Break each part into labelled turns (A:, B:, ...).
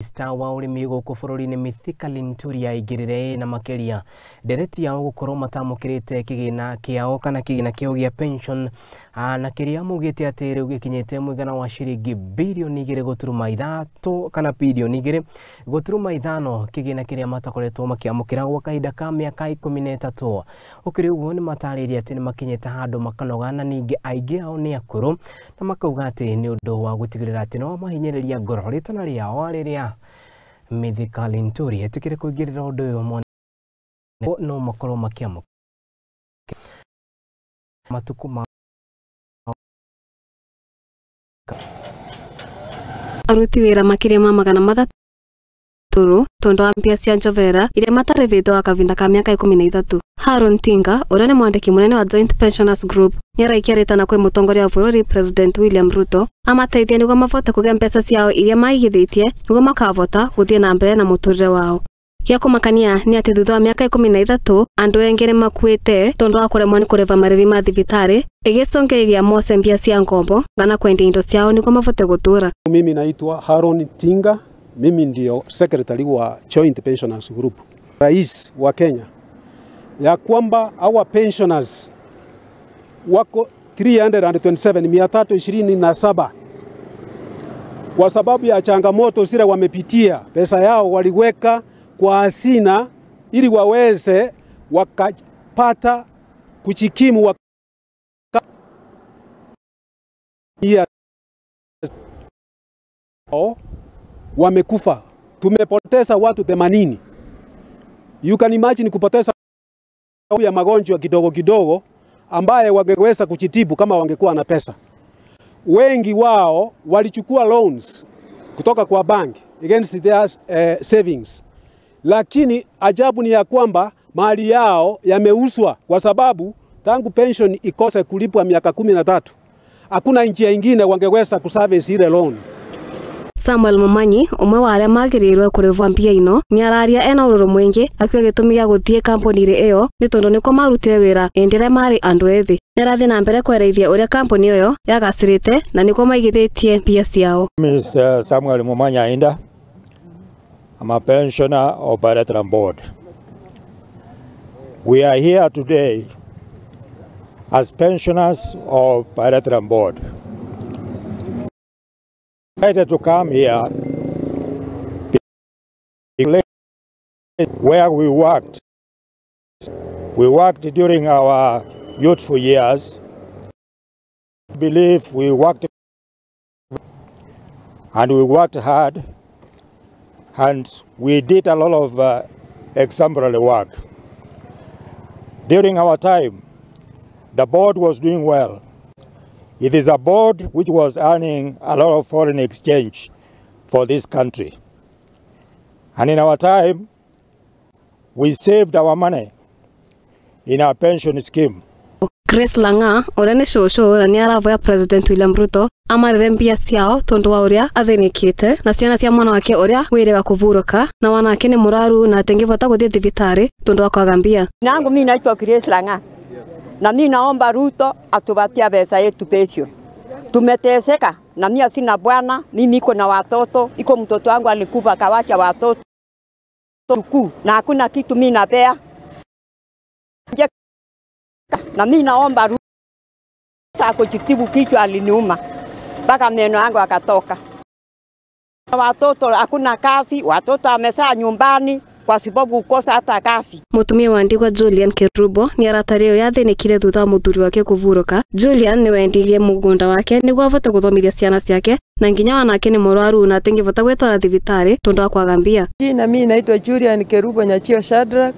A: Minista wa ũrĩmi gũkũ bũrũri-inĩ Mithika Linturi aingĩrĩre na makĩria ndereti yao gũkorwo matamũkĩrĩte kĩgĩna kĩao kana kĩgĩna kĩao gĩa pension na kĩrĩa maugĩte atĩ rĩu gĩkinyĩte mũigana wa ciringi birioni 2.3 kana birioni 2.5 kĩgĩna kĩrĩa matakoretwo makĩamũkĩra gwa kahinda ka mĩaka 13. Ũkĩrĩ ũguo nĩ matarĩirie atĩ nĩ makinyĩte handũ makanoga na ningĩ aingĩ ao nĩ akũrũ na makauga atĩ nĩ ũndũ wa gũtigĩrĩra atĩ no mahinyĩrĩria ngoro rĩtana rĩao rĩrĩa Mithika Linturi etikire kuingirira undu uyu mwana no makorwo makiamu matuku ma
B: aruti wira makiria ma 300 tondu wa mbia cia njoverera iria matarĩvĩtwo kavinda ka mĩaka 13. Haron Tinga ũrĩa nĩ mwandĩki mũnene wa Joint Pensioners Group nĩaraikia rĩtana kwĩ mũtongoria wa bũrũri President William Ruto amateithie nĩguo mavote kũgĩa mbeca ciao iria maigithĩtie nĩguo makavota gũthiĩ na mbere na mũtũrĩre wao. Gĩa kũmakania nĩ atĩ thutha wa mĩaka 13 andũ aingĩ nĩmakuĩte tondũ wa kũremwo nĩ kũrĩva marĩhi ma thibitarĩ ĩgĩcũngĩrĩria mose mbia cia ngombo kana kwendia indo ciao nĩguo mavote gũtũra.
C: Mimi naitwa Haron Tinga, mimi ndio secretary wa Joint Pensioners Group. Rais wa Kenya ya kwamba our pensioners wako 327 327 kwa sababu ya changamoto zile wamepitia, pesa yao waliweka kwa hazina ili waweze wakapata kujikimu wamekufa. Tumepoteza watu 80. You can imagine kupoteza ya magonjwa kidogo kidogo ambaye wangeweza kujitibu kama wangekuwa na pesa. Wengi wao walichukua loans kutoka kwa bank against their savings. Lakini ajabu ni ya kwamba mali yao yameuzwa kwa sababu tangu pension ikose kulipwa miaka 13 hakuna njia ingine wangeweza kuservice ile loan.
B: Samuel Momanyi umwe wa aria magĩrĩirwo kũrĩvwo mbia ino nĩ araria ena ũrũrũ mũingĩ akiuga gĩtũmi gĩa gũthiĩ kambuni-inĩ ĩyo nĩ tondũ nĩkuo marutire wĩra hĩndĩ ĩrĩa marĩ andũ ethĩ. Nĩ arathiĩ na mbere kwereithia ũrĩa kambuni ĩyo yagacĩrĩte na nĩkuo maigithĩtie mbia ciao.
D: Mr. Samuel Momanyi Ainda, I'm a pensioner of Bilateral Board. We are here today as pensioners of Bilateral Board. Decided to come here where we worked. We worked during our youthful years. I believe we worked and we worked hard and we did a lot of exemplary work. During our time, the board was doing well. It is a board which was earning a lot of foreign exchange for this country. And in our time, we saved our money in our pension scheme.
B: Grace Langa, ũrĩa nĩ cũcũ na nĩ aravoya President William Ruto amarĩre mbia ciao tondũ wa ũrĩa athĩnĩkĩte na ciana cia mwana wake ũrĩa wĩrĩga kũvurũka na wanake nĩ mũraru na atengĩvota gũthiĩ thibitarĩ tondũ wa kwaga mbia.
E: Nangu mimi naitwa Grace Langa. Na mimi naomba Ruto atupatie pesa yetu pension. Tumeteseka na mimi sina bwana, mimi niko na watoto, iko mtoto wangu alikufa kawacha watoto na hakuna kitu mimi napea. Na mimi naomba Ruto akujitibu, kichwa aliniuma mpaka meno yangu akatoka. Watoto hakuna kazi, watoto wamesaa nyumbani kwa sababu kukosa hata kazi.
B: Mutumia wa ndigwa Julian Kerubo ni aratario yathinikire thutha wa muthuri wake kuvuruka. Julian ni wendirie mugunda wake niguo avote guthomithia ciana ciake na nginya wanake ni mũrwaru na atingivota gwitwara thibitari tondu wa kwaga mbia.
F: Jina mimi naitwa Julian Kerubo Nyachio Shadrack.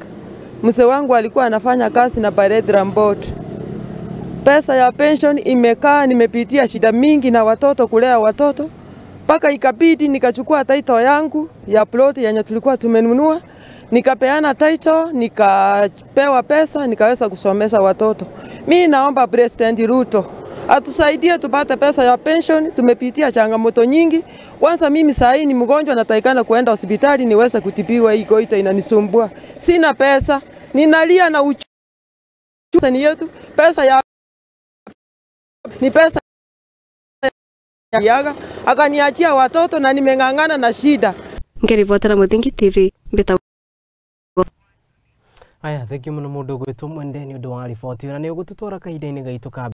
F: Mzee wangu alikuwa anafanya kazi na Bilateral Board. Pesa ya pension imekaa, nimepitia shida mingi na watoto, kulea watoto mpaka ikabidi nikachukua title yangu ya plot yenye tulikuwa tumenunua, nikapeana title, nikapewa pesa, nikaweza kusomesha watoto. Mimi naomba President Ruto atusaidie tupate pesa ya pension. Tumepitia changamoto nyingi. Kwanza mimi saa hii ni mgonjwa, natakikana kuenda hospitali niweze kutibiwa, hii goita inanisumbua. Sina pesa, ninalia na uchumi yetu. Pesa ya ni pesa yaga akaniachia watoto na nimeng'ang'ana na shida.
B: Ngiribotera Muthingi TV mbita.
A: Aya, thengiũ mũno mũndũ ũgwĩtwo Mwende nĩ ũndũ wa riboti na nĩ ũgũtũtwara kahinda-inĩ gaitũ ka